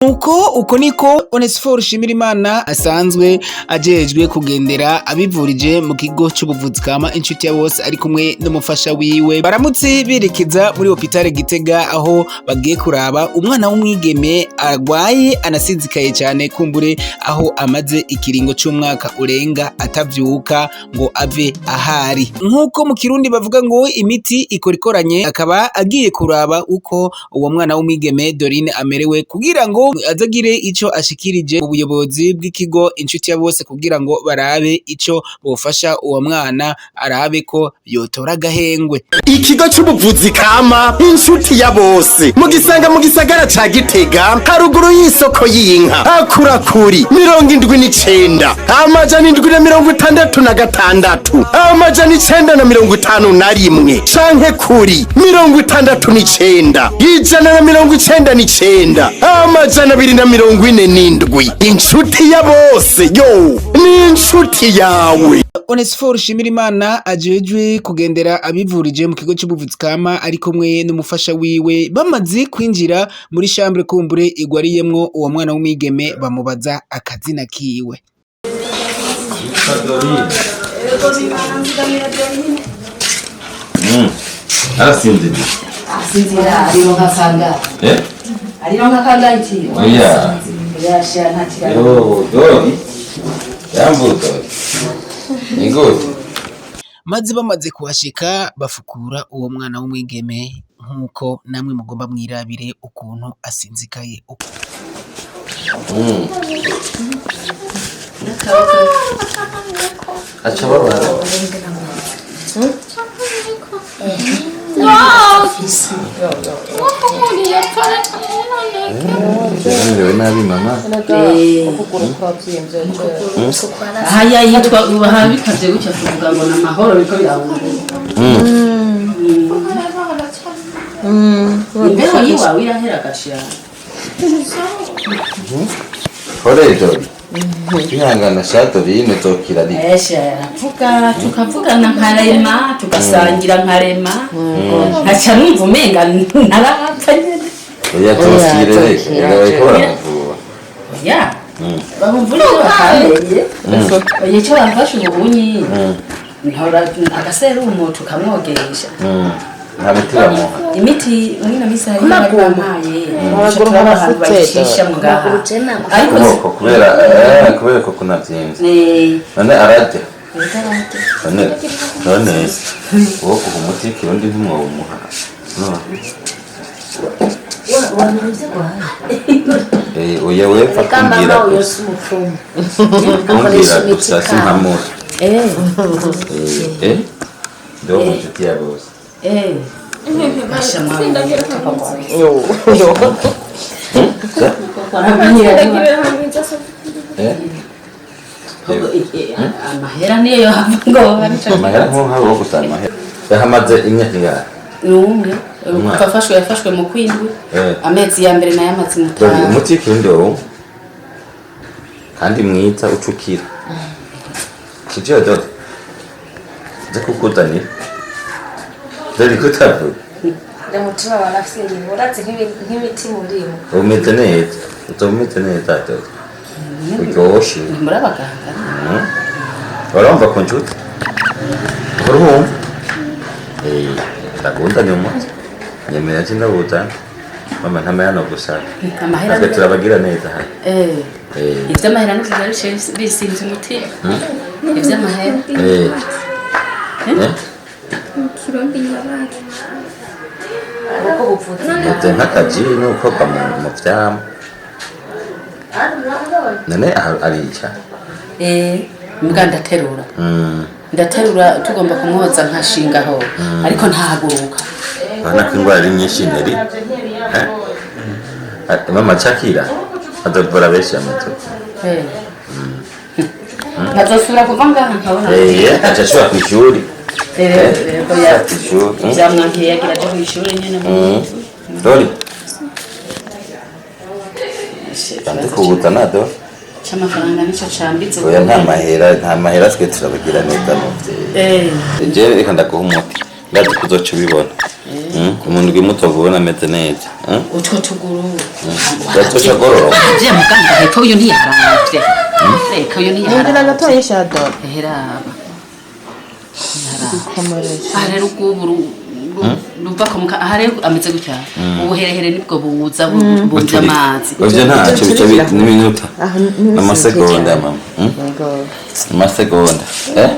Nuko uko niko Onesphore Shimirimana asanzwe ajejwe kugendera abivurije mu kigo c'ubuvuzi kama Inshuti ya Bose, ari kumwe n'umufasha wiwe, baramutse berekeza muri hôpital Gitega, aho bagiye kuraba umwana w'umwigeme arwaye anasinzikaye cyane, kumbure aho amaze ikiringo c'umwaka urenga atavyuka ngo ave ahari. Nk'uko mu Kirundi bavuga ngo imiti ikora ikoranye, akaba agiye kuraba uko uwo mwana w'umwigeme Dorine amerewe, kugira ngo azagire ico ashikirije ubuyobozi bw'ikigo Inshuti ya Bose, kugira ngo barabe ico bofasha uwo mwana, arabe ko yotora agahengwe. Ikigo c'ubuvuzi kama Inshuti ya Bose mugisanga mu gisagara ca Gitega, haruguru y'isoko y'inka. Akurakuri 79 766 951 canke kuri 69 199 247. Inshuti ya Bose yo ni inshuti yawe. Onesphore Shimirimana ajejwe kugendera abivurije mu kigo c'ubuvuzi kama, ari kumwe n'umufasha wiwe, bamaze kwinjira muri chambre kumbure igwariyemwo uwo mwana w'umwigeme, bamubaza akazina kiwe. Dorine. Arasinziriye. Asinzira arironka kangahe? Eh? Arironka kangahe itiro? Oya. Yasha ntakira. Yo, Dori. Jambo, Dori. Ni gute? Maze bamaze kuhashika, bafukura uwo mwana w'umwigeme, nk'uko namwe mugomba mwirabire ukuntu asinzikaye. Aca babara. Yamerewe nabi mama. Haya yitwa ubaha bikavye gutya, tuvuga ngo namahoro biko birahunga. Imbeho yiwawe irahera agashira. Pole Dori. Kwihangana sha Dorine, uzokira ariko. Esha aravuga, tukavugana nkarema, tugasangira nkarema, nkaca numva umenga ntarapfa nyene. Oya, tuzokire reka. Erega bariko baramuvura. Oya, bamuvura icyo bakamenye. Oya, icyo bamfashe ubunyi, ntora agaserumu tukamwogesha. Nta miti bamuha? Imiti muri ino minsi hari bari bampaye, turaba ahantu bayicisha ngaha, ariko Ukuboko kubera ko kunavyimbye. None ararya? None wowe kuha umuti w'ikirundi ntimwowumuha? No. Oya, wepfa kumbwira gusa. Kumbwira gusa simpamura. Ndiho mu Nshuti ya Bose. Basha mwana. Sa? Eh? Amahera niyo yohava ngo Amahera nko wo gusa amahera. Yahamaze imyaka ingahe? Ni umwe. Umwaka. Afashwe, yafashwe mu kwindwi. Amezi ya mbere nayo amaze Dore mutanu. umuti w'ikirundi wowe kandi mwiza ucukira. Sivyo Dore? Nze kukuzanira. Dore ko utavuga. Umutima warafyiriye, uratse nk'imiti murimo. Umeze neza. Uzoba umeze neza Dore. Uryoshe. Ni muri abaganga. Urumva ku nshuti? Urumva? Ndakuzanira umuti. Nyemera nce ndawuzana. Mama ntamaya no gusaba. Amahera. Natwe turabagira neza hano. Ivy'amahera nivyo vyari bisinze umutima, ivy'amahera. Kirundi nyabaki? Meze nk'akaji n'ukorwa mu vyamwa. None aha arica? Mbwa ndaterura. Ndaterura, tugomba kumwoza nkashingaho, ariko ntahaguruka. Urabona ko ingwara ari nyinshi neri. Eh? Mama cakira azovura benshi amazu. Nkazosubira kuva ngaha nkabona. Aca ashobora kw'ishuri. Oya. Kw'ishuri. Vyamwankiye, yagira aje kw'ishure nyene. Dori, ndikubuza Dori. C'amafaranga nico cambitse. Oya, nta mahera, nta mahera, twe turabagira neza muvyeyi. Je reka ndaguha umuti, ndazi ko uzoca ubibona. Umuntu uri ubona ameze neza. Utwo tuguru. Gatosha agororoka. Vya muganga hepfo uyu ntiyaravye. Reka uyu Ngira ntiyaravye. gatoya shadora. Heraba. Komereza. Aha rero ubwo ruva ku muka aha rero ameze gutya. Ubuherehere nibwo buza bunza amazi. Ivyo ntacyo bica n'iminota. Aho Amasegonda mama. Yego. Amasegonda. Eh?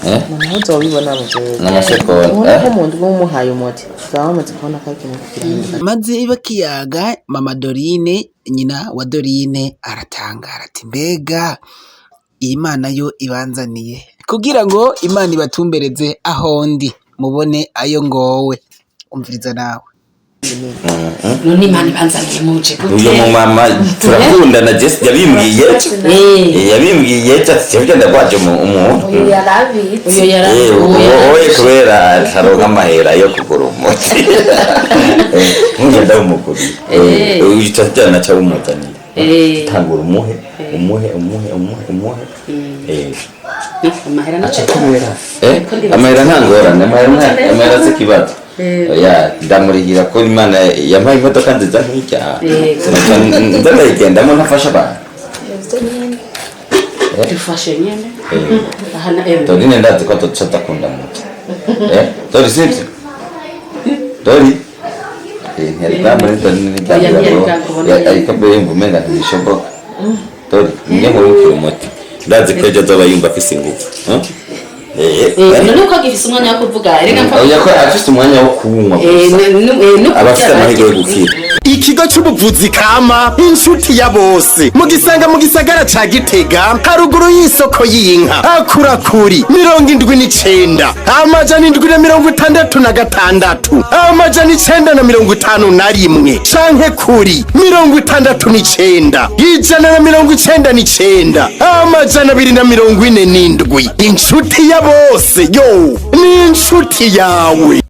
Eh? Mama uzobibona muvyeyi. N'amasegonda. Ubona ko Eh? umuntu uba umuhaye umuti uzaba wamaze kubona ko ari ikintu kirahinduka. Maze bakiyaga, mama Dorine, nyina wa Dorine, aratangara ati: "Mbega iyi Mana yo ibanzaniye kugira ngo Imana ibatumbereze aho ndi mubone ayo ngowe." Umviriza nawe. None Imana ibanzaniye muje gute? Uyu mumama turakundana, Jesse yabimbwiye. Yabimbwiye ati sivyo ndagwaje umuntu. Uyu yarabitse. Uyu yaravuye. Oye, kubera ntaronka amahera yo kugura umuti. Nkugenda wumuguriye. Uyu tutajyana naca wumuzaniye. Tangura umuhe, umuhe, umuhe, umuhe, umuhe. Amahera naco. Amahera nta ngorane, amahera amahera si ikibazo. Oya, ndamurihira ko Imana yampaye imodoka nziza nk'irya. Sinaca ndayigendamo ntafasha abantu. Ivyo nyene. Dufashe nyene. Aha na Dorine ndazi ko azoca adakunda muti. Dori, sivyo? Dori? Ntiyari bwambone Dorine. Oya, ntiyari bwakubone. Ariko mbere yumva umenga ntibishoboka. Dori, nimwe nkurukira umuti. Ndazi ko ejo azoba yumva afise ingufu. None uko agifise umwanya wo kuvuga erega mfa. Oya, ko afise umwanya wo kuwunywa gusa. No. Aba afise amahirwe yo gukira. Ikigo c'ubuvuzi kama Inshuti ya Bose mugisanga mu gisagara ca Gitega, haruguru y'isoko y'inka. Akurakuri 79 766 951 canke kuri 69 199 247. Inshuti ya bose yo ni inshuti yawe.